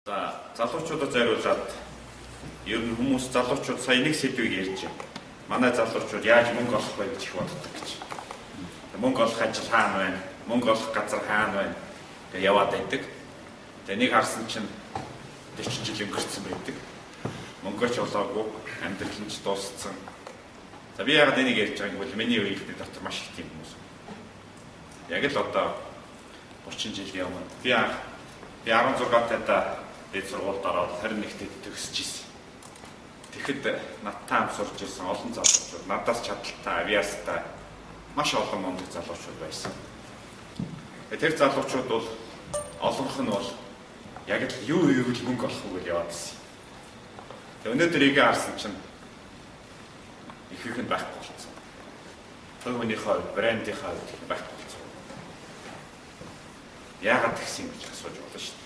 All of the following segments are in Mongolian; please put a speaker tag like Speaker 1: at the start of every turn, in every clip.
Speaker 1: За, залуучуудад зориулаад ер нь хүмүүс залуучууд сая нэг сэдвийг ярьж байна. Манай залуучууд яаж мөнгө олох вэ гэж их боддог гэж. Мөнгө олох ажил хаана байна? Мөнгө олох газар хаана байна? Гэж яваад байдаг. Тэгээ нэг харсан чинь 40 жил өнгөрцөн байдаг. Мөнгө ч олоогүй, амьдрал нь ч дууссан. За, би яагаад энийг ярьж байгааг бол миний үеийнхний дотор маш их тийм хүмүүс. Яг л одоо 30 жилийн өмнө би анх 16 тайдаа дээд сургуульд ороод 21-т төгсөж ирсэн. Тэгэхэд надтай хамт сурч ирсэн олон залуучууд, надаас чадaltaй, авиастай маш олон мундаг залуучууд байсан. Тэр залуучууд бол олонх нь бол яг л юу хийвэл мөнгө олох вэ гэж яваад ирсэн. Тэгээ өнөөдөр эгээ харсан чинь ихэнх нь байхгүй болсон. Хувь хүнийхээ хувьд, брендийнхээ хувьд байхгүй болсон. Яагаад тэгсэн юм гэж асууж болно шүү дээ.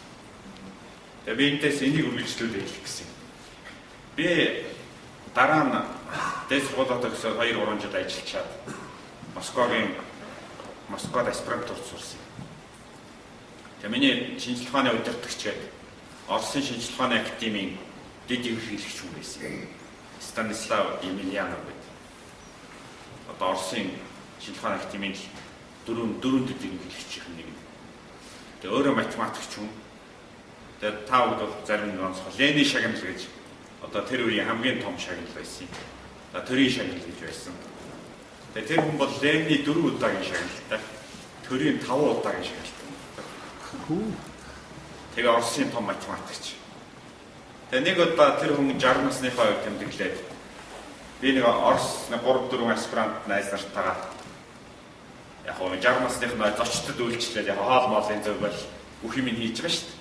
Speaker 1: Тэгээ би энэс энийг үргэлжлүүлээ хэлэх гэсэн. Би дараа нь дээд сургуулиудаа төгсөөд 2-3 жил ажиллачаад Москвад аспирантурт сурсан. Тэгээ миний шинжлэх ухааны удирдагч гээд Оросын шинжлэх ухааны академийн дэд ерөнхийлөгч хүн байсан. Станислав Емельянов гэдэг. Одоо Оросын шинжлэх ухааны академийн дөрвөн дэд ерөнхийлөгчийн нэг. Тэгээ өөрөө математикч хүн. Тэгээ та бүд бол зарим нэг онцгой Ленин шагнал гэж одоо тэр үеийн хамгийн том шагнал байсан юм. За, төрийн шагнал гэж байсан. Тэгээ тэр хүн бол Ленины 4 удаагийн шагналтай, төрийн 5 удаагийн шагналтай. Тэгээ Оросын том математикч. Тэгээ нэг удаа тэр хүн 60 насныхаа үед тэмдэглээд би нэг Орос 3 4 аспирант найз нартайгаа яг хоо 60 насных нь зочдод үйлчлээд яг хоол моолын зөв бол бүх юм хийж байгаа шүү дээ.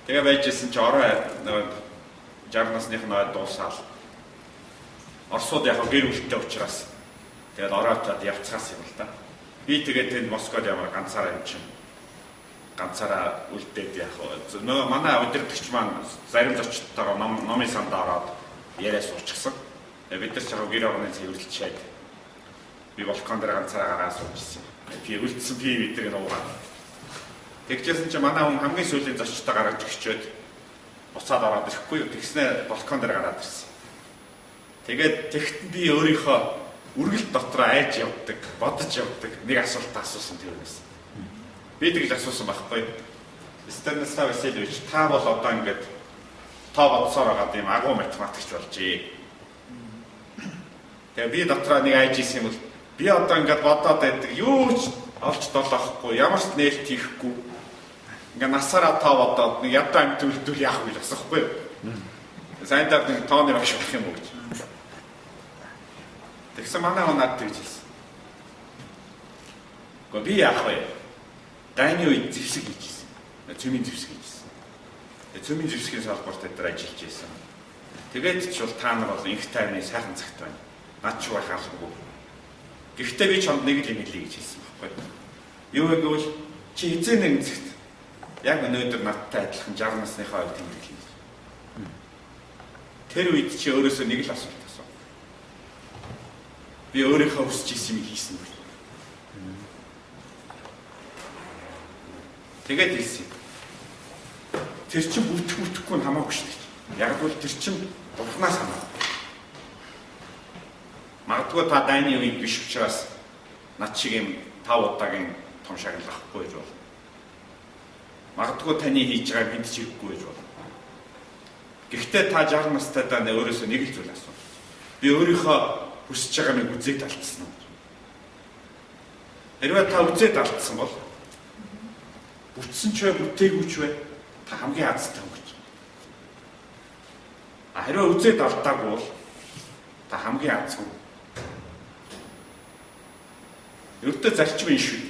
Speaker 1: Тэгээ байж исэн чи орой нөгөө 60 насных нь дуусаал. Оросууд яг гэр бүлтэй учраас тэгээд оройтоод явцгаас юм л да. Би тэгээд тэнд Москвад ямар ганцаараа юм чинь ганцаараа үлдээд яг нөгөө манай удирдагч маань зарим зочдтойгоо номын санд ороод яриа суучихсан. Тэгээд бид нар ч яг гэр орны цэвэрлчээд би балкон дээр ганцаараа гараа суучихсан. Би үлдсэн би бидний нуугаад. Тэгжсэн чи манай хүн хамгийн сүүлийн зочдтой гаргаж өгчөөд буцаад ороод ирэхгүй юу. Тэгснэ балкон дээр гараад ирсэн. Тэгээд тэгтэн би өөрийнхөө үргэлж дотроо айж явдаг, бодож явдаг нэг асуулт асуусан тэрнээс. Би тэгж асуусан байхгүй. Станислав Васильевич, та бол одоо ингээд тоо бодсоор байгаа юм агуу математикч болжээ. Тэгээ би дотроо нэг айж исэн юм бол би одоо ингээд бодоод байдаг. Юу ч олж долоохгүй, ямар ч нээлт хийхгүй. Ингээ насаараа тоо бодоод нэг ядуу амьд үлдвэл яах вэ гэж асуухгүй юу. Сайн даа нэг тооны багш болох юм уу гэж. Тэгсэн манай хүн надад тэгж хэлсэн. Гэхдээ би яах вэ? Дайны үед зэвсэг хийжсэн. Цөмийн зэвсэг хийжсэн. Цөмийн зэвсгийн салбарт дээр ажиллаж байсан. Тэгээд ч бол та нар бол инх тайвны сайхан цагт байна. Над ч байх албагүй. Гэхдээ би чамд нэг л юм хэлье гэж хэлсэн байхгүй. Юу вэ гэвэл чи эзэн нэгэн цагт яг өнөөдөр надтай адилхан 60 насныхаа үед тэмдэглэнэ. Тэр үед чи өөрөөсөө нэг л асуулт асуу. Би өөрийнхөө хүсэж исэн юм хийсэн үү? Тэгээд хэлсэн. Тэр чинь бүтэх бүтэхгүй нь хамаагүй шүү дээ. Яг бол тэр чинь Бурханаас хамаагүй. Магадгүй та дайны үед биш учраас над шиг юм 5 удаагийн том шагнал авахгүй гэж болно. Магадгүй таны хийж байгааг бид ч хэрэггүй гэж болно. Гэхдээ та 60 настай даа өөрөөсөө нэг л зүйл асуу. Би өөрийнхөө хүсэж байгаа нэг үзээд алдсан уу? Хэрвээ та үзээд алдсан бол бүтсэн ч бай, бүтээгүй ч бай, та хамгийн азтай өнгөрч. А хэрвээ үзээд алдаагүй бол та хамгийн азгүй. Ердөө зарчим юм шүү.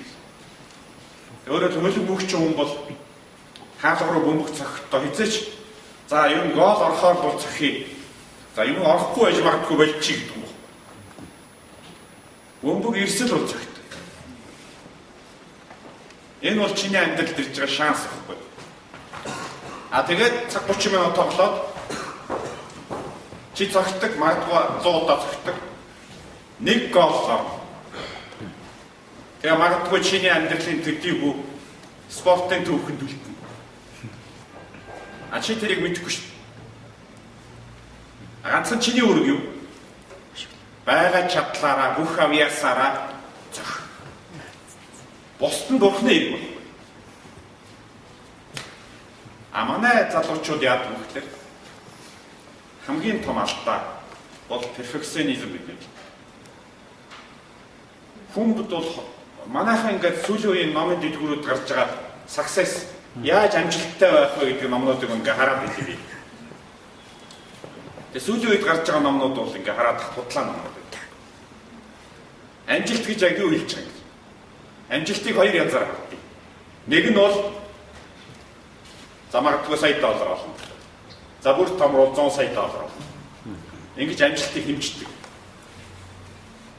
Speaker 1: Өөрөөр хөлөг мөгч хүн бол хаалга руу бөмбөг цохихдоо хизээч за юм гол орохоор бол цохий. За юм орохгүй байж магадгүй болчих гэдэг юм. Бөмбөг ирсэл бол цохидог. Энэ бол чиний амьдралд ирж байгаа шанс байхгүй. А тэгээд цаг 30 минут тоглоод чи цохидог, магадгүй 100 удаа цохидог. Нэг гол орно. Тэгээ магадгүй чиний амьдралын төдийгүй спортын түүхэнд үлдэнэ. А чи тэрийг мэдэхгүй шүү. Ганцхан чиний үүрэг юу? Байгаа чадлаараа, бүх авьяасаараа зөх. Бусд нь Бурхны эрх байна. А манай залуучууд яадаг вэ гэхээр хамгийн том алдаа бол перфекционизм гэдэг. Хүмүүд бол манайхан ингээд сүүлийн үеийн номын дэлгүүрүүд гарч байгаа success яаж амжилттай байх вэ гэдэг номнуудыг ингээ хараад байлээ би. Тэгээ сүүлийн үед гарч байгаа номнууд бол ингээ хараад худлаа номнууд байдаг. Амжилт гэж яг юу хэлж байгаа юм бэ? Амжилтыг хоёр янзаар хардаг. Нэг нь бол за магадгүй сая доллар олно. За бүр том бол 100 сая доллар олно. Ингэж амжилтыг хэмждэг.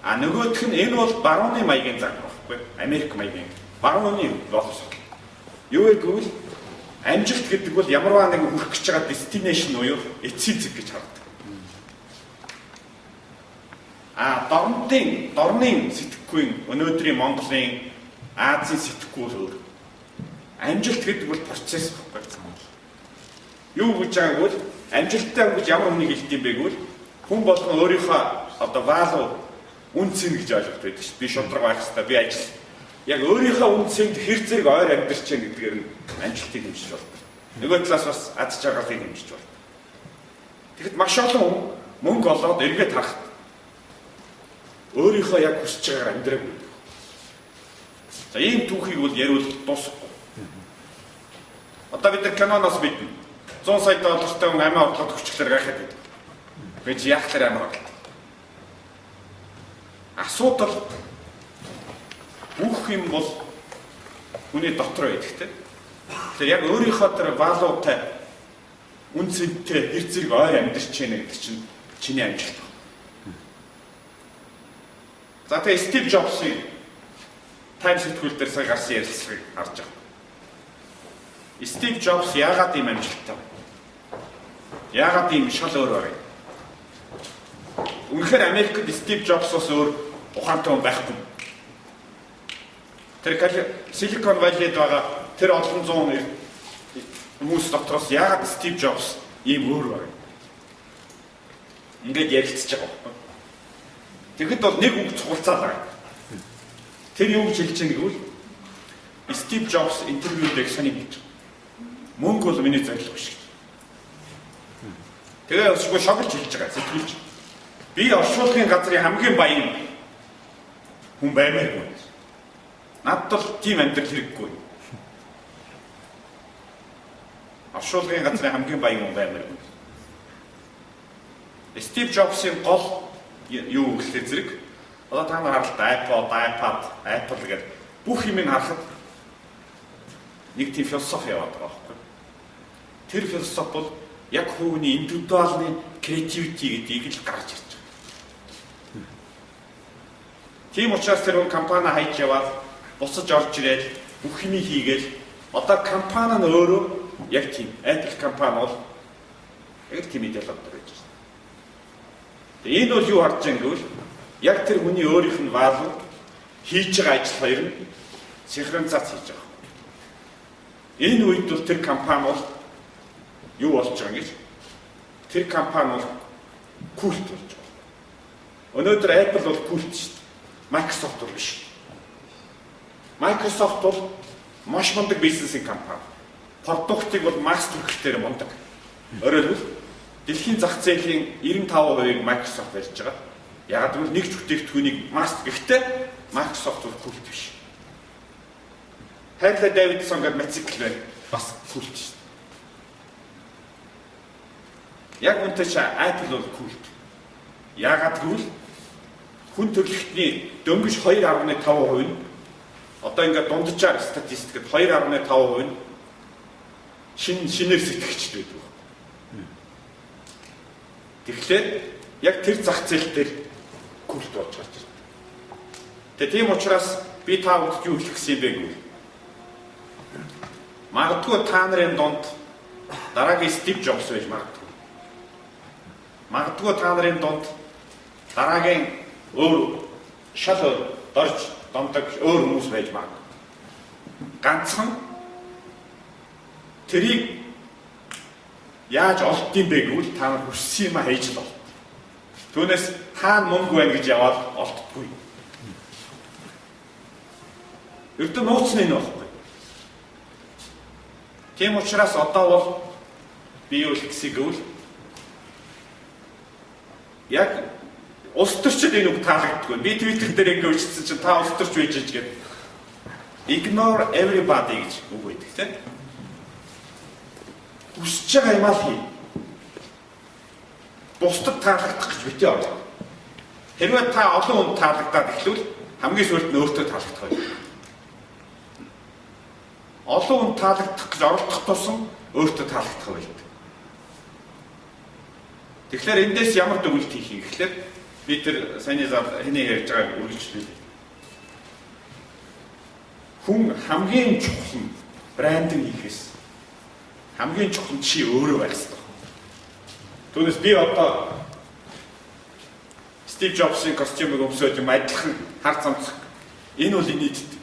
Speaker 1: А нөгөөх нь энэ бол барууны маягийн зан байхгүй. Америк маягийн барууны боловсрол. Юу вэ гэвэл амжилт гэдэг бол ямарваа нэгэн хүрэх гэж байгаа destination буюу эцсийн зэг гэж хардаг. А дорнын сэтгэхүйн өнөөдрийн Монголын Азийн сэтгэхүй өөр. Амжилт гэдэг бол процесс байхгүй. Юу гэж байгаа гэвэл амжилттай хүн гэж ямар хүнийг хэлдэг юм бэ гэвэл хүн болгон өөрийнхөө одоо value үн цэн гэж ойлгох байдаг шүү. Би шудраг байх хэрэгтэй, би ажил. Яг өөрийнхөө үн цэнд хэр зэрэг ойр амьдарч байна гэдгээр нь амжилтыг хэмжиж болдог. Нөгөө талаас бас аз жаргалыг хэмжиж болдог. Тэгэхэд маш олон хүн мөнгө олоод эргээд харахад өөрийнхөө яг хүсэж байгаагаар амьдраагүй. За ийм түүхийг бол яриул дуусахгүй. Одоо бид нар киноноос мэднэ. 100 сая доллартай хүн амиа орлоод хүчглэр гайхаад байдаг. Би чи яах тэр амиа орлоо. Асуудал бүх юм бол хүний дотор байдаг те. Тэгэхээр яг өөрийнхөө тэр value-тай үн цэнтэй хэр зэрэг ойр амьдарч байна гэдэг чинь чиний амжилт байна. За тэгээ Стив Джобсын Time сэтгүүл дээр сая гарсан ярилцлагыг харж байгаа. Стив Джобс яагаад ийм амжилттай вэ? Яагаад ийм шал өөр байгаа юм? Үнэхээр Америкт Стив Джобсоос өөр ухаантай хүн байхгүй. Тэр Silicon Valley-д байгаа тэр олон зуун хүмүүс дотроос яагаад Стив Джобс ийм өөр байгаа юм? Ингээд ярилцж байгаа байхгүй. Тэгэхэд бол нэг үг цугулцаад байгаа. Тэр юу гэж хэлж байгаа гэвэл Стив Джобс интервью дээр сони хэлж байгаа. Мөнгө бол миний зорилго биш гэж. Тэгээ өсгөө шоглож хэлж байгаа сэтгүүлч. Би оршуулгын газрын хамгийн баян хүн баймааргүй. Надад бол тийм амьдрал хэрэггүй. Оршуулгын газрын хамгийн баян хүн баймааргүй. Стив Джобсын гол юу гэхлээр зэрэг одоо та нар харалт iPod, iPad, Apple гэдэг бүх юмыг харахад нэг тийм философи яваад байгаа байхгүй. Тэр философи бол яг хүүний индивидуалны креативити гэдгийг л гаргаж ирж байгаа. Тийм учраас тэр хүн компани хайж яваад буцаж орж ирээд бүх юмыг хийгээл одоо компани нь өөрөө яг тийм Apple компани бол яг л тийм идеологи байж байна. Тэгээ энэ бол юу харж байгаа гэвэл яг тэр хүний өөрийнх нь value хийж байгаа ажил хоёр нь синхронизац хийж байгаа. Энэ үед бол тэр компани бол юу болж байгаа гэж тэр компани бол культ болж байгаа. Өнөөдөр Apple бол культ шүү дээ. Microsoft бол биш. Microsoft бол маш мундаг бизнесийн компани. Продуктыг бол масс төрөлхтөөр мундаг. Өөрөөр хэлбэл дэлхийн зах зээлийн 95%-ийг Microsoft барьж байгаа. Яг гэвэл нэг ч бүтээгдэхүүнийг масс гэхдээ Microsoft бол культ биш. Harley Davidson гэдэг мотоцикл байна. Бас культ шүү дээ. Яг үнэтэй чи Apple бол культ. Яагаад гэвэл хүн төрөлхтний дөнгөж 2.5% нь одоо ингээд дунджаар статистикэд 2.5% нь шинээр сэтгэгчд байдаг. Тэгэхээр яг тэр зах зээл дээр культ болж гарч ирдэг. Тэгээ тийм учраас би та бүхэнд юу хэлэх гэсэн юм бэ гэвэл магадгүй та нарын дунд дараагийн Стив Джобс байж магадгүй. Магадгүй та нарын дунд дараагийн өөр шал өөр дорж дондог өөр хүмүүс байж магадгүй. Ганцхан тэрийг Яаж олдсон бэ гэвэл та нар хүссэн юм а хийж л олд. Түүнээс хаана мөнгө байна гэж яваад олддоггүй. Ердөө нууц нь энэ байхгүй. Тийм учраас одоо бол би юу хэлэх гэвэл яг улс төрчид энэ үг таалагддаггүй. Би Twitter дээр ингэ бичсэн чинь та улс төрч байж иж гээд ignore everybody гэж үг байдаг тийм. Хүсэж байгаа юмаа л хий. Бусдад таалагдах гэж битгий орно. Хэрвээ та олон хүнд таалагдаад эхлвэл хамгийн сүүлд нь өөртөө таалагдах байх. Олон хүнд таалагдах гэж оролдох тусам өөртөө таалагдах байлдаг. Тэгэхээр эндээс ямар дүгнэлт хийх юм гэхлээр би тэр саяны зал хэний ярьж байгааг үргэлжлүүлье. Хүн хамгийн чухал нь брендинг хийхээс хамгийн чухал нь чи өөрөө байх ёстой. Түүнээс би одоо Стив Джобсын костюмыг өмсөөд юм адилхан хар цамцаг. Энэ бол инээдтэй.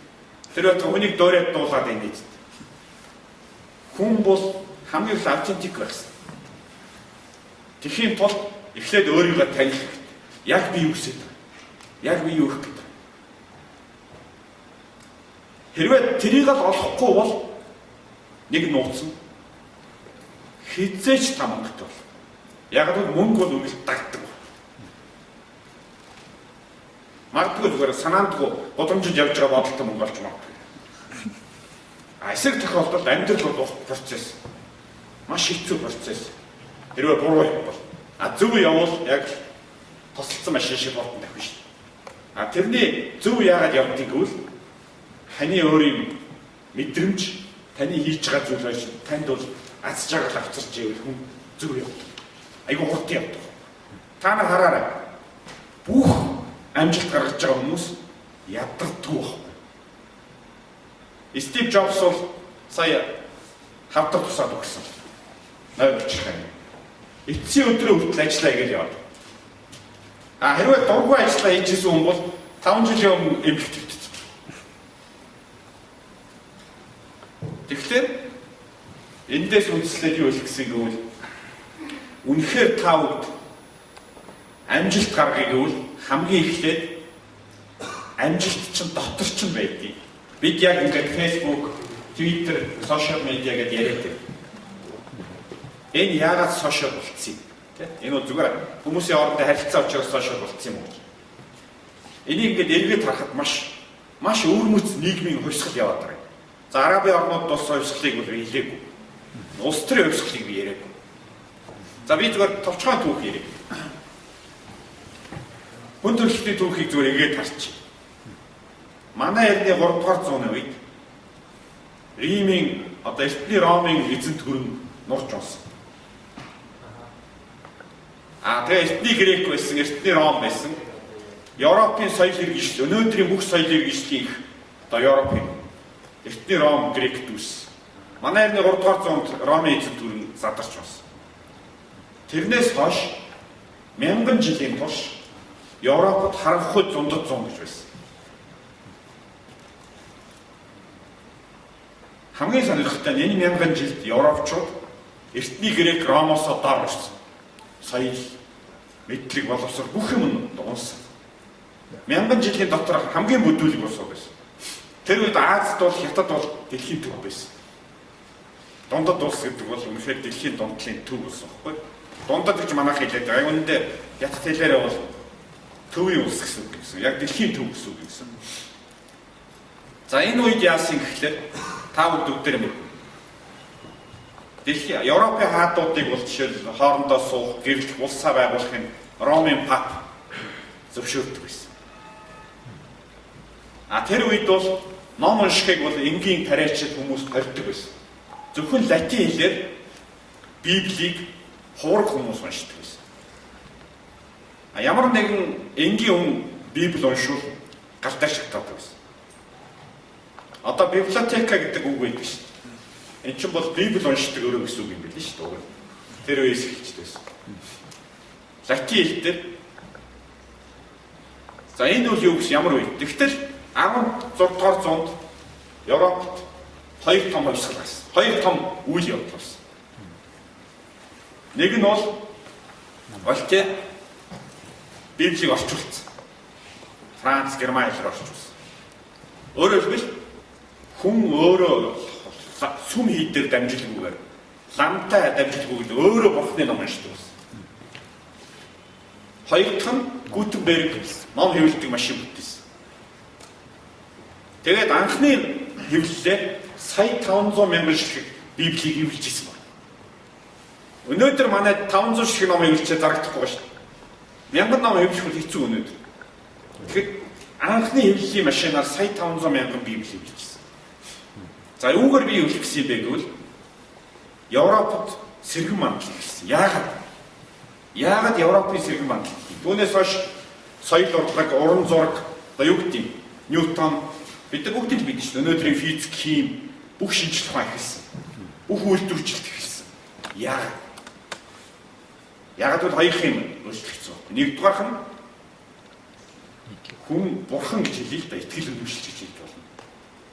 Speaker 1: Тэр байтугай хүнийг дуурайд дуулаад инээдтэй. Хүн бол хамгийн их authentic байх ёстой. Тэхийн тулд эхлээд өөрийгөө таних хэрэгтэй. Яг би юу хүсэж байгаа? Яг би юу хийх гээд? Хэрвээ тэрийг л олохгүй бол нэг нууц нь хизээч та мөнгөтэй бол. Яг л мөнгө бол үргэлж дагдаг. Магадгүй зүгээр санаандгүй гудамжинд явж байгаа бодолтой мөнгө олж магадгүй. А эсрэг тохиолдолд амьдрал бол урт процесс. Маш хэцүү процесс. Хэрвээ буруу явбал. А зөв явбал яг тусалсан машин шиг хурдан тавих шин. А тэрний зөв яагаад явдгийг гэвэл таны өөрийн мэдрэмж, таны хийж байгаа зүйл байж танд бол аз жаргал авчирч ивэл хүн зөв явдаг. Айгу хурдан явдаг. Та нар хараарай. Бүх амжилт гаргаж байгаа хүмүүс ядардгүй байхгүй. Стив Джобс бол сая хавдар тусаад өгсөн. 0 бичих юм. Эцсийн өдрөө хүртэл ажиллаа гэж яваад. А хэрвээ дургүй ажиллаа хийжсэн хүн бол 5 жилийн өмнө эмнэлэгт хэвтсэн. Тэгэхээр эндээс үндэслээд юу хэлэх гэсэн гэвэл үнэхээр та бүгд амжилт гаргая гэвэл хамгийн эхлээд амжилт чинь дотор чинь байдгийг. Бид яг ингээд Facebook, Twitter, social media гэдээ яриад байна. Энэ яагаад social болцсон юм? Тэ? Энэ бол зүгээр хүмүүсийн хоорондоо харилцаа учраас social болцсон юм уу? Энийг ингээд эргээд харахад маш өвөрмөц нийгмийн хувьсгал яваад байгаа юм. За Арабын орнууд болсон хувьсгалыг бол хэлээгүй. Улс төрийн хувьсгалыг би яриаггүй. За би зүгээр товчхон түүх яриа. Хүн төрөлхтний түүхийг зүгээр эргээд харчих. Манай эртний 3 дугаар зууны үед Римийн одоо эртний Ромын эзэнт гүрэн нурж унсан. А тэгээ эртний Грек байсан, эртний Ром байсан. Европын соёл иргэншил, өнөөдрийн бүх соёл иргэншлийн их одоо Европын эртний Ром, Грек дүүс. Манай эртний 3 дугаар зуунд Ромын эзэнт гүрэн задарч унсан. Тэрнээс хойш мянган жилийн турш Европод харанхуй зундад зун гэж байсан. Хамгийн сонирхолтой нь энэ мянган жилд европчууд эртний Грек Ромоос доор орсон. Соёл, мэдлэг, боловсрол бүх юм унсан. Мянган жилийн дотор хамгийн бүдүүлэг улс байсан. Тэр үед Азид бол Хятад бол дэлхийн төв байсан. Дундад улс гэдэг бол үнэхээр дэлхийн дундлын төв болсон байхгүй. Дундад гэж манайх хэлээд байгаа. Үүндээ Хятад хэлээрээ бол төвийн улс гэсэн үг гэсэн. Яг дэлхийн төв гэсэн үг гэсэн. За энэ үед яасан гэхлээр та бүгд мэднэ. Дэлхийн Европын хаадуудыг бол жишээл хоорондоо суух, гэрлэх, улсаа байгуулахын Ромын пап зөвшөөрдөг байсан. А тэр үед бол ном уншихыг бол энгийн тариачид хүмүүс хорьдог байсан. Зөвхөн латин хэлээр Библийг хуураг хүмүүс уншдаг байсан. А ямар нэгэн энгийн хүн Библи уншвал галтай шатаадаг байсан. Одоо библиотека гэдэг үг байдаг шүү дээ. Эн чинь бол Библи уншдаг өрөө гэсэн үг юм билээ шүү дээ. Тэр үеэс эхэлж байсан. Латин хэл дээр. За энэ үл юу гэсэн ямар үе? Тэгтэл 16 дугаар зуунд Европт хоёр том хувьсгал гарсан. Хоёр том үйл явдал болсон. Нэг нь бол Вольтер Библийг орчуулсан. Франц, Герман хэлээр орчуулсан. Өөрөөр хэлбэл хүн өөрөө сүм хийдээр дамжилгүйгээр, ламтай дамжилгүйгээр өөрөө Бурхны ном уншдаг байсан. Хоёр дахь нь Гутенберг ном хэвлэдэг машин бүтээсэн. Тэгээд анхны хэвлэлээр сая 500 мянган ширхэг Библийг хэвлэж ирсэн байна. Өнөөдөр манай 500 ширхэг ном хэвлэлчээ зарагдахгүй байна шүү дээ. 1000 ном хэвлэх бол хэцүү өнөөдөр. Тэгэхэд анхны хэвлэлийн машинаар сая 500 мянган Библи хэвлэжсэн. За юугаар би хэвлэх гэсэн юм бэ гэвэл Европод сэргэн мандал эхэлсэн. Яагаад? Яагаад Европын сэргэн мандал? Түүнээс хойш соёл урлаг, уран зураг, одоо юу гэдэг юм? Ньютон бид нар бүгд л мэднэ шүү дээ. Өнөөдрийн физик, хим бүх шинжлэх ухаан эхэлсэн. Бүх үйлдвэрчлэлт эхэлсэн. Яагаад? Яагаад гэвэл хоёр юм өөрчлөгдсөн. Нэгдүгээрх нь хүн бурхан гэж хэлье л да, итгэл үнэмшилж гэж хэлж болно.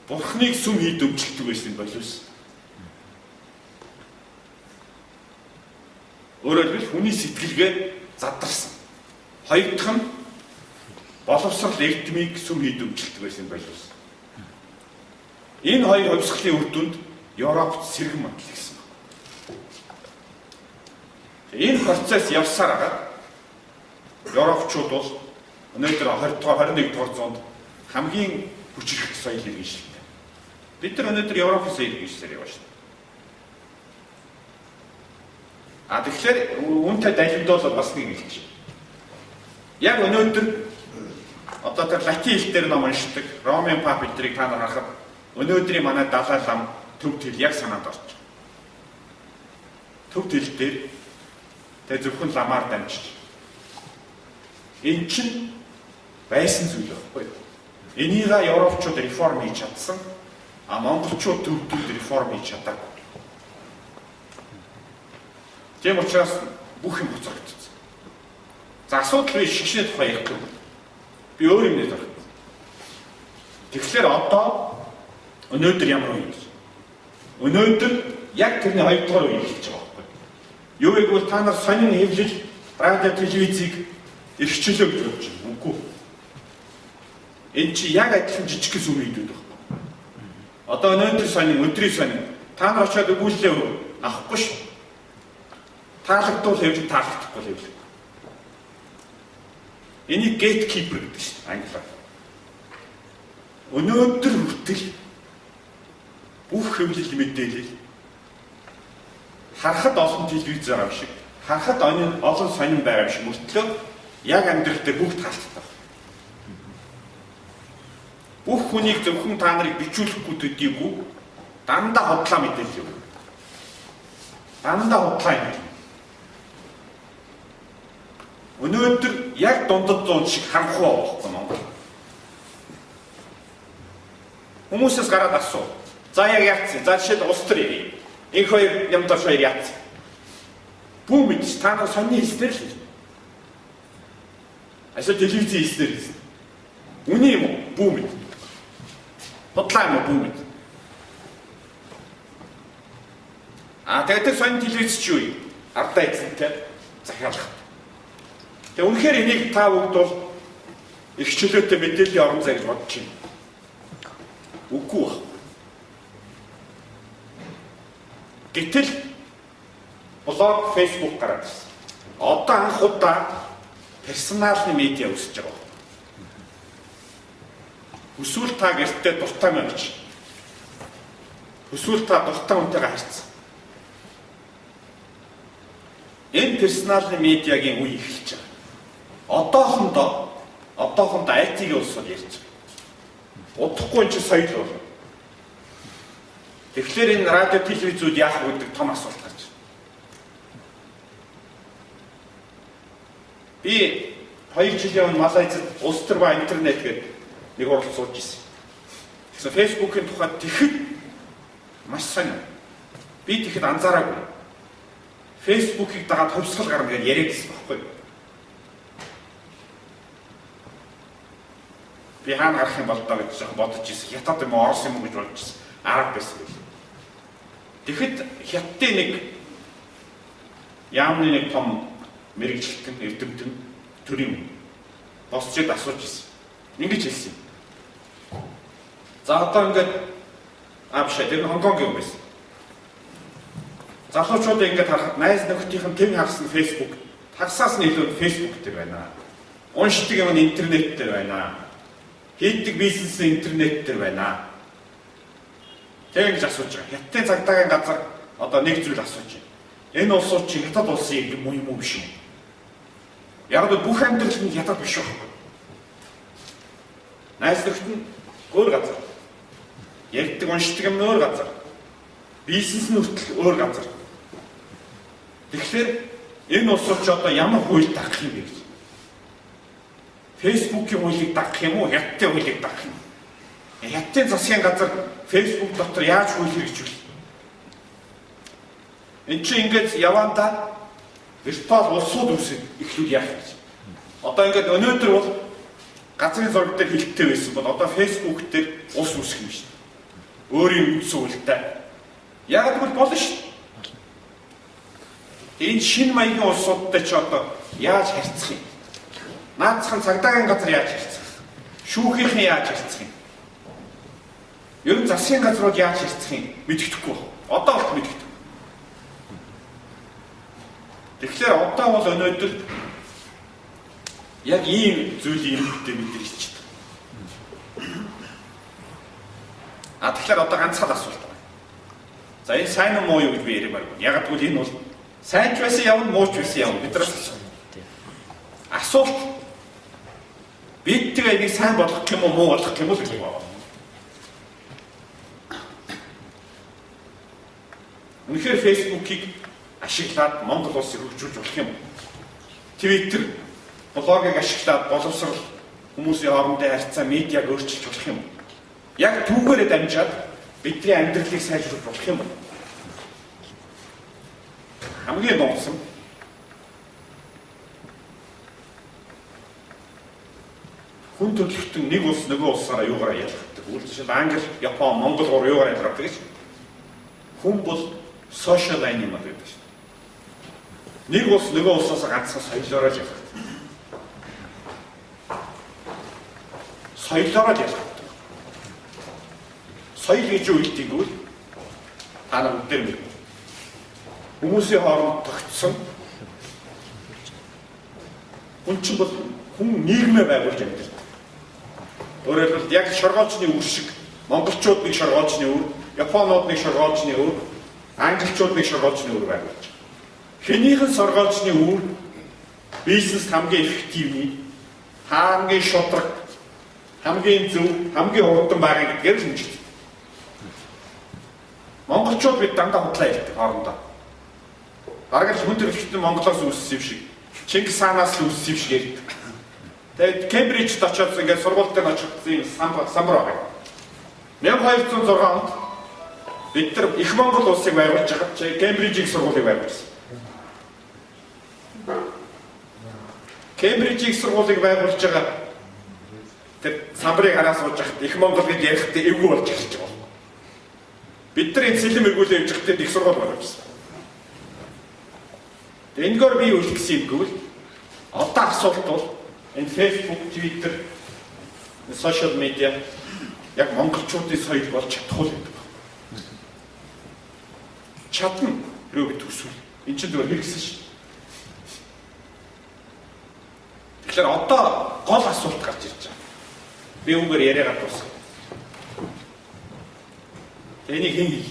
Speaker 1: Бурханыг сүм хий дэмжлдэг байсан боловс. Өөрөөр хэлбэл хүний сэтгэлгээ задарсан. Хоёр дахь нь боловсрол эрдмийг сүм хий дэмжлдэг байсан боловс. Энэ хоёр хувьсгалын үр дүнд Европт сэргэн мандал гэсэн. Энэ процесс явсаар агаад Европчууд бол өнөөдөр 20 дугаар 21 дугаар зуунд хамгийн хүчирхэг соёл иргэншилтэй. Бид нар өнөөдөр Европын соёл иргэншилээр явна шүү дээ. А тэгэхээр үүнтэй дамжуулаад бас нэг хэлчих. Яг өнөөдөр одоо тэр латин хэл дээр ном уншдаг Ромын пап эдрийг та нар харахад өнөөдрийн манай Далай лам төв тэл яг санаанд орж байна. Төв тэл дээр тэг зөвхөн ламаар дамжиж. Энэ чинь байсан зүйл байхгүй. Энийг европчууд реформ хийж чадсан, а монголчууд төвдүүд реформ хийж чадаагүй. Тийм учраас бүх юм хоцрогдсон. За асуудал би шигшээ тухай ярихгүй. Би өөр юм нэр байна. Тэгэхээр одоо өнөөдөр ямар үе вэ? Өнөөдөр яг тэрний хоёр дахь үе эхэлж байгаа байхгүй. Юу гэвэл та нар сонин хэвлэл, радио, телевизийг эрхчлөө гэж бодож байна. Үгүй. Энэ чи яг адилхан жижиг сүм хийдүүд байхгүй. Одоо өнөөдөр сонин, өдрийн сонин та нар очиод өгүүлэлээ авахгүй шүү. Таалагдвал хэвлэл, таалагдахгүй хэвлэл. Энийг gatekeeper гэдэг шүү дээ англиар. Өнөөдөр хүртэл бүх хэвлэл мэдээлэл харахад олон телевиз байгаа юм шиг, харахад олон сонин байгаа юм шиг мөртлөө яг амьдрал дээр бүгд хаалттай. Бүх хүнийг зөвхөн та нарыг бичүүлэхгүй төдийгүй дандаа худлаа мэдээлэл өгнө. Дандаа худлаа юм. Өнөөдөр яг дундад зуун шиг харанхуй байхгүй Монгол. Хүмүүсээс гараад асуу. За яг яатсан. За жишээл улс төр ярив. Энэ хоёр нямдаш хоёр яатсан. Бүү мэдс та нар сонины хэлснээр л хэлнэ. Асаа телевизийн хэлснээр хэлсэн. Үний юм уу? Бүү мэд. Худлаа юм уу? Бүү мэд. А тэгээд тэр сонин телевиз чи юу юм? Ардаа эзэнтэй захиалах. Тэгээ үнэхээр энийг та бүгд бол эрх чөлөөтэй мэдээллийн орон зай гэж бодож байна. Үгүй баг. Гэтэл блог, Facebook гараад ирсэн. Одоо анх удаа персоналны медиа өсөж байгаа. Хүсвэл та гэртээ дуртай мэн гэж. Хүсвэл та дуртай хүнтэйгээ харьцсан. Энэ персоналны медиагийн үе эхэлж байгаа. Одоохондоо IT-ийн улсууд ярьж байгаа. Удахгүй энэ чинь соёл болно. Тэгэхээр энэ радио телевизүүд яах вэ гэдэг том асуулт гарч байна. Би 2 жилийн өмнө Малайзад улс төр ба интернет гэдэг нэг урал сууж ирсэн. Тэгсэн Facebook-ийн тухай тэгэхэд маш сонин. Би тэгэхэд анзаараагүй. Facebook-ийг дагаад хувьсгал гарна гэж яриад байсан байхгүй юу? Би хаана гарах юм бол доо гэж жоохон бодож ирсэн. Хятад юм уу, Орос юм уу гэж бодож ирсэн. Араб байсан байл. Тэгэхэд хятадын нэг Яамны нэг том мэргэжилтэн, эрдэмтэн төрийн босчод асууж ирсэн. Ингэж хэлсэн. За одоо ингээд биш тэр нь Хонконгийн юм байсан. Залуучуудаа ингээд харахад найз нөхдийнх нь тэн хагас нь Facebook, хагасаас нь илүү Facebook дээр байна. Уншдаг юм нь интернет дээр байна. Хийдэг бизнес нь интернет дээр байна. Тэг ингэж асууж байгаа. Хятадын цагдаагийн газар одоо нэг зүйл асууж байна. Энэ улсууд чи хятад улсын юм уу биш үү? Яг л бүх амьдрал нь хятад биш байхгүй. Найз нөхд нь өөр газар. Ярьдаг уншдаг юм нь өөр газар. Бизнес нь хүртэл өөр газар. Тэгэхээр энэ улсууд ч одоо ямар хууль дагах юм бэ гэж. Facebook-ийн хуулийг дагах юм уу? Хятадын хуулийг дагах юм. Хятадын засгийн газар Facebook дотор яаж хууль хэрэгжүүлэх? Энд чинь ингээд явандаа виртуал улсууд үүсээд эхлүүл яах гэж. Одоо ингээд өнөөдөр бол газрын зураг дээр хилттэй байсан бол одоо Facebook дээр улс үүсэх юм шүү дээ. Өөрийн үндсэн хуультай. Яг гэвэл болно шүү дээ. Энэ шинэ маягийн улсуудтай ч одоо яаж харьцах юм? Наацхан цагдаагийн газар яаж харьцах юм? Шүүхийнхэн яаж харьцах юм? Ер нь засгийн газрууд яаж харьцах юм? Мэддэхгүй. Одоо бол мэддэхгүй. Тэгэхээр одоо бол өнөөдөр яг ийм зүйлийн иргэдтэй бид нар ичдэг. А тэгэхээр одоо ганцхан асуулт байна. За энэ сайн уу муу юу гэж би яриамааргүй. Яг гэвэл энэ бол сайн ч байсан явна, муу ч байсан явна. Бид нар асуулт бид тэгээ энийг сайн болгох юм уу, муу болгох юм уу гэж байна. Үнэхээр Facebook-ийг ашиглаад Монгол улсыг хөгжүүлж болох юм. Twitter, блогийг ашиглаад боловсрал хүмүүсийн хоорондын харьцаа, медиаг өөрчилж болох юм. Яг түүгээрээ дамжаад бидний амьдралыг сайжруулах болох юм. Хамгийн нууцсан хүн төрөлхтөн нэг улс нөгөө улсаараа юугаараа ялгардаг. Жишээл Англи, Япон, Монгол гур юугаараа ялгардаг гэж. Хүн бол social animal гэдэг шүү дээ. Нэг улс нөгөө улсаас ганцхан соёлоороо л ялгардаг. Соёлоороо л ялгардаг. Соёл гэж юу хэлдэг вэ? Та нар бүгдээр мэднэ. Хүмүүсийн хооронд тогтсон хүн чинь бол хүн нийгмээ байгуулж амьдардаг. Өөрөөр хэлбэл яг шоргоолжны үр шиг монголчууд нэг шоргоолжны үр, японууд нэг шоргоолжны үр, англичууд нэг шоргоолжны үр байгуулж. Хэнийхэн соргоолжны үр бизнес хамгийн эффективний, хамгийн шудраг, хамгийн зөв, хамгийн хурдан байгаа гэдгээр л хэмжигддэг. Монголчууд бид дандаа худлаа ярьдаг хоорондоо. Бараг л хүн төрөлхтөн Монголоос үүссэн юм шиг, Чингис хаанаас л үүссэн юм шиг ярьдаг. Тэгээд Кембрижд очиод ингээд сургууль дээр очиод ийм самбар байгаа. 1206 онд бид нар их Монгол улсыг байгуулж байхад Кембрижийн сургуулийг байгуулсан. Кембрижийн сургуулийг байгуулж байгаа тэр самбарыг хараа сууж байхад их Монгол гэж ярихдаа эвгүй болж эхэлж байгаа. Бид нар энэ сэлэм эргүүлээ явж байхдаа их сургууль байгуулсан. Энэгээр би юу хэлэх гэсэн юм гэвэл одоо асуулт бол энэ Facebook, Twitter, social media яг монголчуудын соёл болж чадах уу гэдэг. Чадна хэрвээ бид төсвөл. Энд чинь зүгээр хэрэгсэн шин. Тэгэхээр одоо гол асуулт гарч ирж байгаа. Би үүгээр яриагаа дуусгая. Энийг хэн хийх?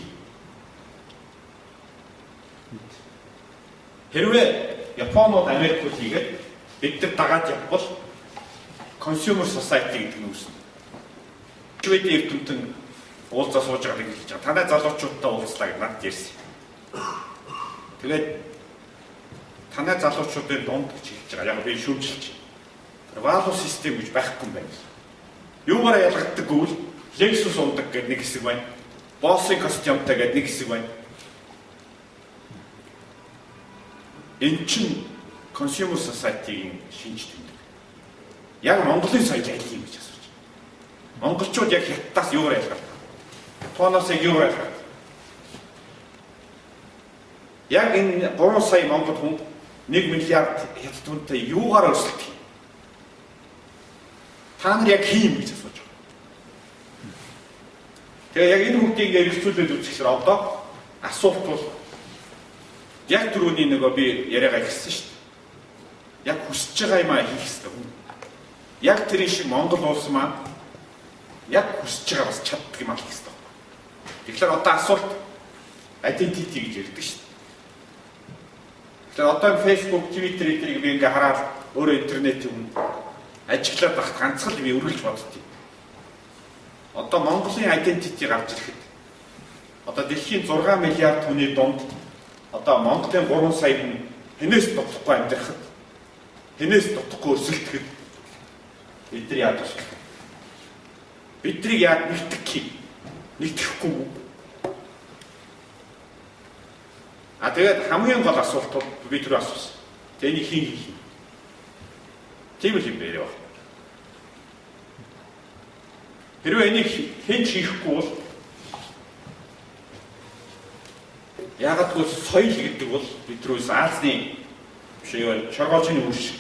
Speaker 1: Хэрвээ Японууд, Америкууд хийгээд бид нар дагаад явбал consumer society гэдэг нь үүснэ. Шведийн эрдэмтэн уулзаа сууж байгааг хэлж байгаа. Танай залуучуудтай уулзлаа гэж надад ярьсан. Тэгээд танай залуучуудын дунд гэж хэлж байгаа. Яг би шүүмжилж байна. Value system гэж байхгүй юм байна гэсэн. Юугаараа ялгагддаг гэвэл Lexus ундаг гэдэг нэг хэсэг байна. Boss-ын костюмтай гэдэг нэг хэсэг байна. Энэ чинь consumer society-ийн шинж тэмдэг. Яг Монголын соёл аль юм гэж асууж байна. Монголчууд яг хятадаас юугаар ялгардаг? Японоос яг юугаар ялгардаг? Яг энэ 3 сая монгол хүн 1 миллиард хятад хүнтэй юугаар өрсөлдөх юм? Та нар яг хин юм гэж асууж байгаа. Тэгээ яг энэ бүгдийг ярилцүүлээд үзэхлээр одоо асуулт бол яг түрүүний нөгөө би яриагаа ихсэн шүү дээ. Яг хүсэж байгаа юм а хийх хэрэгтэй хүн. Яг тэрийн шиг Монгол улс маань яг хүсэж байгаа бас чаддаг юм а хийх хэрэгтэй. Тэгэхээр одоо асуулт identity гэж ярьдаг шүү дээ. Тэгэхээр одоо Facebook, Twitter эдрийг би ингээ хараад өөрөө интернет юм ажиглаад багт ганцхан л би өргөлж боддгийг. Одоо Монголын identity гарч ирэхэд одоо дэлхийн 6 миллиард хүний дунд одоо Монголын 3 сая хүн хэнээс дутхгүй амьдрахад, хэнээс дутхгүй өрсөлдөхэд бид нар яад туслах вэ? Биднийг яад нэгтгэх юм? Нэгтгэхгүй үү? А тэгээд хамгийн гол асуулт бол би түр асуусан. Тэгээ энийг хэн хийх юм? Тийм л юм бэ яа. Хэрвээ энийг хэн ч хийхгүй бол яагаад гэвэл соёл гэдэг бол бидрээс Азийн биш юу шоргоолжны үр шиг.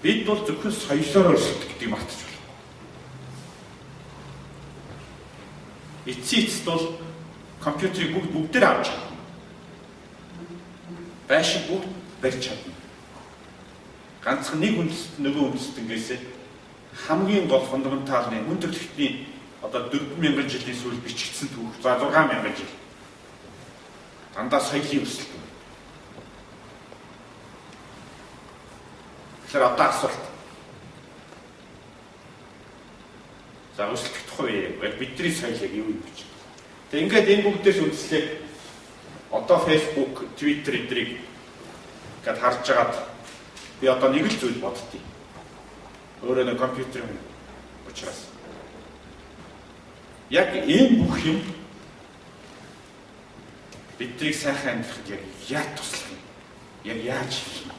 Speaker 1: Бид бол зөвхөн соёлоор өрсөлдөх гэдгийг мартаж байна. Эцсийн эцэст бол компьютерийг бүгдээр авч чадна. Байшин бүгд барьж чадна. Ганцхан нэг үндэст нөгөө үндэстэнгээсээ хамгийн гол фундаменталны хүн төрөлхтний одоо 4000 жилийн сүүлд бичигдсэн түүх, за 6000 жил. Дандаа соёлын өрсөлдөөн. Тэгэхээр одоо асуулт. За өрсөлдөх тухай яриаг. Бидний соёл яг юу юм бэ? Тэг ингээд энэ бүгдээс үндэслээд одоо Facebook, Twitter эдрийг ингээд харж агаад би одоо нэг л зүйл боддгийг. Өөрөө нэг компьютер юм учраас. Яг энэ бүх юм биднийг сайхан амьдрахад яг яаж туслах юм? Яг яаж хийх юм?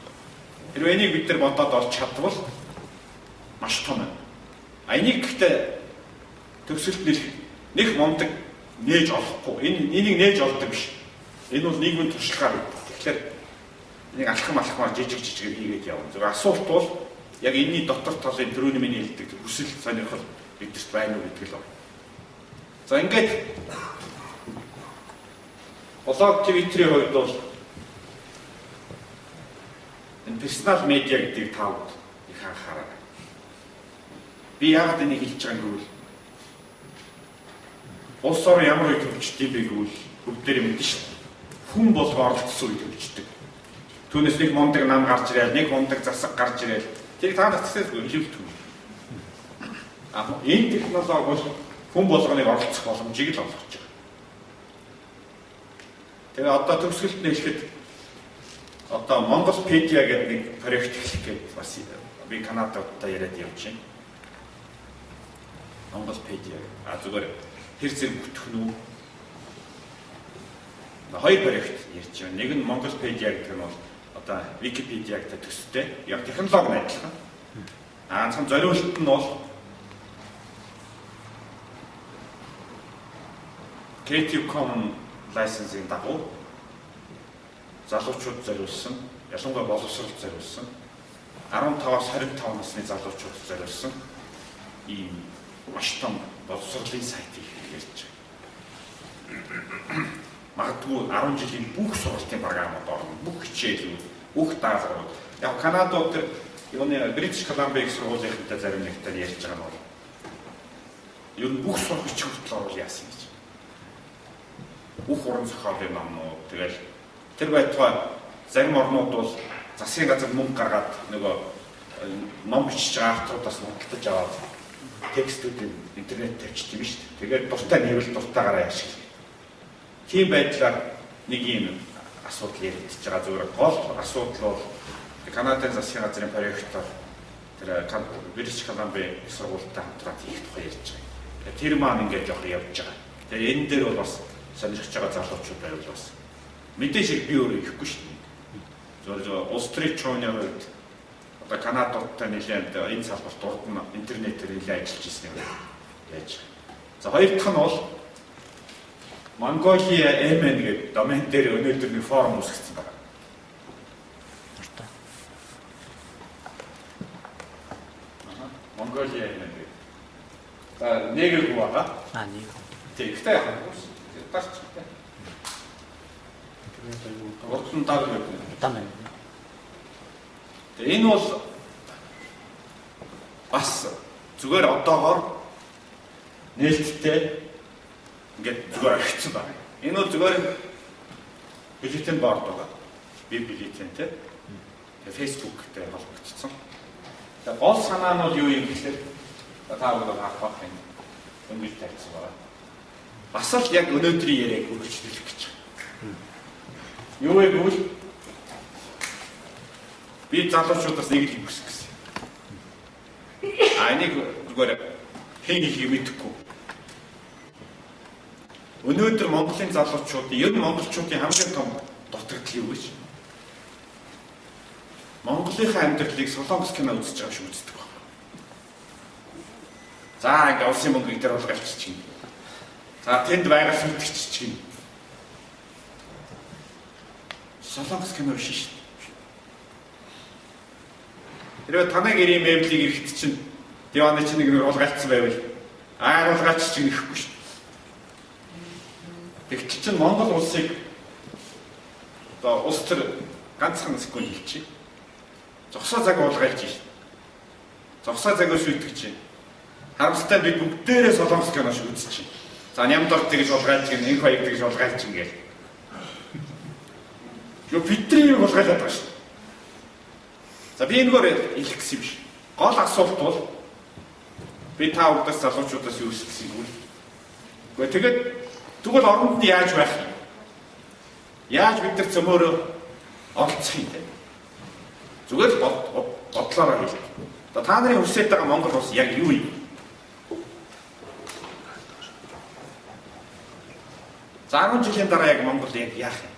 Speaker 1: Хэрвээ энийг бид нар бодоод олж чадвал маш том юм. А энийг гэхдээ төгсөлт нэх мундаг нээж олохгүй. Энийг нээж олдог биш. Энэ бол нийгмийн туршлагаар байдаг. Тэгэхээр энийг алхам алхмаар жижиг жижигээр хийгээд явна. Зөв асуулт бол яг энэний дотор талын түрүүний миний хэлдэг хүсэл сонирхол бидэрт байна уу гэдэг л байна. За ингээд блог Twitter-ийн хувьд бол энэ персонал медиа гэдгийг тавд их анхаараа. Би яагаад энийг хэлж байгаа юм гэвэл улс орон ямар үе төвчдөг юм бэ гэвэл бүгдээрээ мэднэ шүү дээ. Хүн болго оролцсон үе төвчдөг. Түүнээс нэг мундаг нам гарч ирээл, нэг мундаг засаг гарч ирээл. Тэрийг та нар тэсээс хэлүүлдэг. А энэ технологи бол хүн болгоныг оролцох боломжийг л олгож байгаа. Тэгээ одоо төгсгөлд нь хэлэхэд одоо Монголпедиа гэдэг нэг проект эхлэх гээд бас би Канададтай яриад явж байна. Монголпедиа. А зүгээр хэр зэрэг бүтэх нь үү? Хоёр проект ярьж байна. Нэг нь Монголпедиа гэдэг нь бол одоо Википедиатай төстэй. Яг технологи нь адилхан. А ганцхан зориулалт нь бол Creative Commons license-ийн дагуу залуучууд зориулсан, ялангуяа боловсролд зориулсан 15-аас 25 насны залуучуудад зориулсан ийм маш том боловсролын сайтыг ярьж байгаа. Магадгүй 10 жилийн бүх сургалтын програмууд орно, бүх хичээлүүд, бүх даалгаврууд. Яг Канадад тэр юуны British Columbia их сургуулийнхантай зарим нэгтэй ярьж байгаа нь бол ер нь бүх сурагч хүртэл орвол яасан гэж. Бүх уран зохиолын номнууд тэгэл тэр байтугай зарим орнууд бол засгийн газар мөнгө гаргаад нөгөө ном бичиж байгаа авторудаас худалдаж аваад текстүүдийг интернет тавьчих юм шүү дээ. Тэгээд дуртай нэвэл дуртайгаараа ашиглах. Тийм байдлаар нэг юм асуудал яригдчихэж байгаа. Зүгээр гол асуудал бол Канадын засгийн газрын проектоор тэр British Columbia их сургуультай хамтраад хийх тухай ярьж байгаа. Тэр маань ингээд жоох явж байгаа. Тэгээ энэ дээр бол бас сонирхож байгаа залуучууд байвал бас мэдээж хэрэг би өөрөө ихгүй шүү дээ. Зөв улс төрийн чууны хувьд одоо Канадтай нэлээд энэ салбарт урд нь интернетээр нэлээд ажиллаж ирсэн юм яаж. За хоёр дахь нь бол Mongolia MN гэдэг домен дээр өнөөдөр нэг форум үүсгэсэн байна. Mongolia MN гэдэг. За нэгээг байгаа.
Speaker 2: Аа нэг.
Speaker 1: Тэг. Гэхдээ яг дарч. Урд нь даг гэдэг.
Speaker 2: Удаан байна.
Speaker 1: Тэгээ энэ бол бас зүгээр одоогоор нээлттэй ингээд зүгээр орхицсан байна. Энэ бол зүгээр бюллетен борд байгаа. Би бюллетен те. Тэгээ Facebook-тэй холбогдсон. Тэгээ гол санаа нь бол юу юм гэхээр та бүхэн харах байх юм. Өнгөж тавьсан байгаа. Бас л яг өнөөдрийн яриаг үргэлжлүүлэх гэж байна. Юу вэ гэвэл би залуучуудаас нэг л юм хүсэх гэсэн. А энийг зүгээр хэн хийхийг мэдэхгүй. Өнөөдөр Монголын залуучууд, ер нь монголчуудын хамгийн том дутагдал юу гэж? Монголынхаа амьдралыг солонгос кино үзэж байгаа шиг үздэг байна. За ингээ улсын мөнгийг дээр хулгайлчих чинь. За тэнд байгаль сүтгэж чинь. Солонгос кино биш шүү дээ. Хэрвээ танай гэрийн меблийг ирэхэд чинь диваны чинь нэг хулгайлцсан байвал аа хулгайч чинь ирэхгүй шүү. Тэгтэл чинь Монгол улсыг одоо улс төр ганцхан секунд хэлчихье. Зогсоо цаг хулгайлж шин. Зогсоо цагаа сүйтгэж чинь. Харамсалтай бид бүгдээрээ солонгос кино шиг үзэж чинь. За нямдор тэгж хулгайлж гин, энэ хоёр тэгж хулгайлж гин гэл. Юу бидний юм хулгайлаад байгаа шин. За би энэгээр хэлэх гэсэн юм шиг. Гол асуулт бол би та бүдээс залуучуудаас юу хүссэн юм бэ? Гэхдээ тэгээд тэгвэл оронд нь яаж байх юм? Яаж бид нар цөмөөрөө оролцох юм бэ? Зүгээр л бодлоороо хэлээ. Одоо та нарын хүсэж байгаа Монгол улс яг юу юм? За 10 жилийн дараа яг Монгол яг яах юм?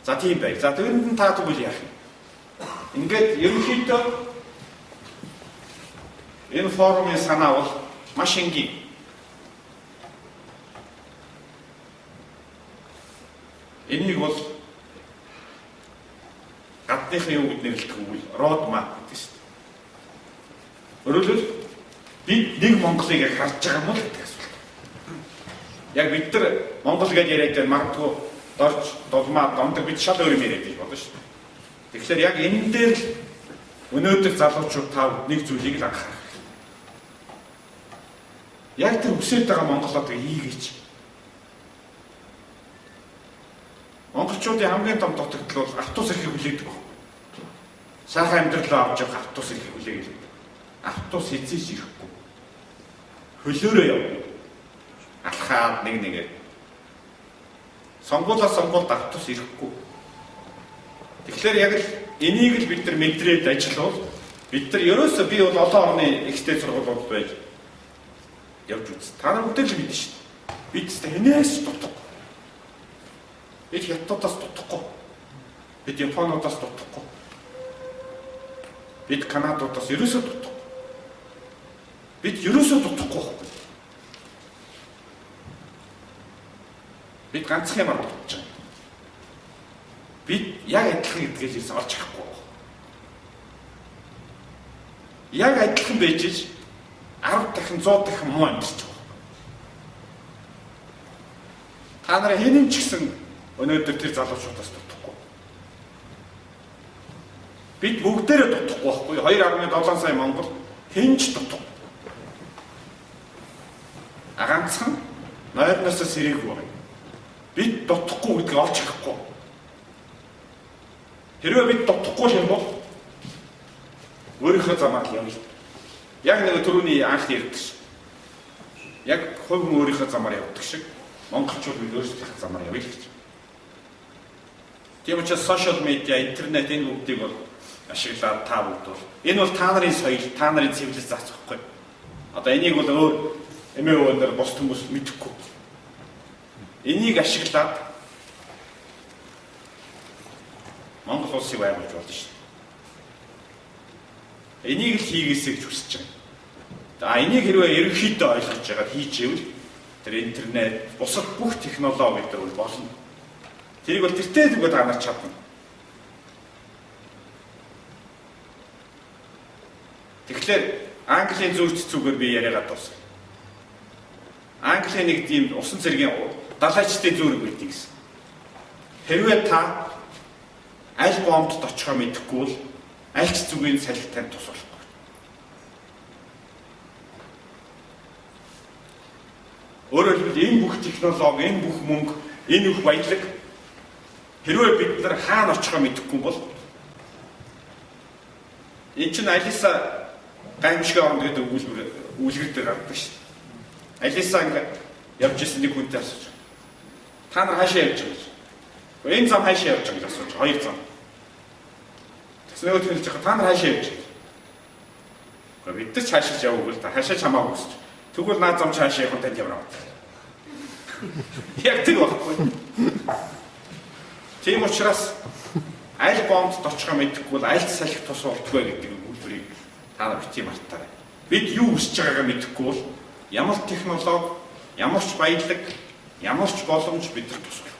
Speaker 1: За тийм бай. За тэрэнд нь та тэгвэл яах юм? Ингээд ерөнхийдөө энэ форумын санаа бол маш энгийн. Энийг бол гадныхын юу гэд нэрлэдэг вэ? Road map гэдэг шүү дээ. Өөрөөр хэлбэл бид нэг Монголыг яг харж байгаа юм уу гэдэг асуулт. Яг бид нар Монгол гэж яриад байна магадгүй дорж, дулмаа, дондог бид шал өөр юм яриад байж болно шүү дээ. Тэгэхээр яг энэ дээр л өнөөдөр залуучууд та нэг зүйлийг л анхаарах. Яг тэр хүсэж байгаа Монголоо тэг ийгээч. Монголчуудын хамгийн том дутагдал бол автобус ирэхийг хүлээдэг баг. Сайхан амьдралаа авч явах автобус ирэхийг хүлээдэг. Автобус хэзээ ч ирэхгүй. Хөлөөрөө явна. Алхаад нэг нэгээр. Сонгуулаа сонгуульд автобус ирэхгүй. Тэгэхээр яг л энийг л бид нар мэдрээд ажиллавал бид нар ерөөсөө би бол олон орны ихтэй сургуулиуд байж явж үз. Та нар бүгд л мэднэ шүү дээ. Бид ч хэнээс дутахгүй. Бид хятадаас дутахгүй. Бид японуудаас дутахгүй. Бид канадуудаас ерөөсөө дутахгүй. Бид ерөөсөө дутахгүй байхгүй. Бид ганцхан юмар дутж байгаа. Бид яг адилхан гэдгийг л олж авахгүй. Яг адилхан байж ич 10 дахин 100 дахин муу амьдарч байгаа. Та нарын хэн ч гэсэн өнөөдөр тэр залуучуудаас дутахгүй. Бид бүгдээрээ дутахгүй байхгүй. 2.7 сая Монгол хэн ч дутахгүй. А ганцхан нойрноос сэрээгүй байна. Бид дутахгүй гэдгийг олж авахгүй. Хэрвээ бид дутахгүй юм бол өөрийнхөө замаар л явна. Яг нэг түрүүний анх ярьдаг шиг. Яг хувь хүн өөрийнхөө замаар явдаг шиг монголчууд бид өөрсдийнхөө замаар явъя гэж. Тийм учраас сошиал медиа, интернет энэ бүгдийг бол ашиглаад та бүгд бол энэ бол та нарын соёл, та нарын цивилизац байхгүй. Одоо энийг бол өөр эмээ өвөндөр бус хүмүүс мэдэхгүй. Энийг ашиглаад Монгол улсыг байгуулж болно шүү дээ. Энийг л хийгээсэй гэж хүсэж байгаа. За энийг хэрвээ ерөнхийдөө ойлгож байгаад хийж ивэл Тэр интернет, бусад бүх технологи гэдэг бол болно. Тэрийг бол тэртээ зүгээд гаргаж чадна. Тэгэхээр Английн зүйч зүгээр би яриагаа дуусгая. Английн нэг тийм усан цэргийн далайчдын зүүрэг байдаг гэсэн. Хэрвээ та аль бомбд очихоо мэдэхгүй бол аль ч зүгийн салхи танд тус болохгүй. Өөрөөр хэлбэл энэ бүх технологи, энэ бүх мөнгө, энэ бүх баялаг хэрвээ бид нар хаана очихоо мэдэхгүй бол энэ чинь Алиса гайхамшигын оронд гэдэг өгүүлбэр үлгэр дээр гардаг шүү дээ. Алиса ингээ явж исэн нэг хүнтэй асууж. Та нар хаашаа явж байгаа гэж. Энэ зам хаашаа явж байгаа гэж асууж. Хоёр зам. Тэгсэн нөгөө хэлж байгаа та нар хаашаа явж байгаа. Гэхдээ бид нар цаашаа яваагүй л та хаашаа чамаагүй гэж. Тэгвэл наад зам цаашаа явах танд ямар аваад. Яг тэр байхгүй. Тийм учраас аль бомбд очихоо мэдэхгүй бол аль салхи тус болдгоо гэдэг өгүүлбэрийг та нар битгий мартаарай. Бид юу хүсэж байгаагаа мэдэхгүй бол ямар технологи, ямар ч баялаг, ямар ч боломж бидэнд тус болохгүй.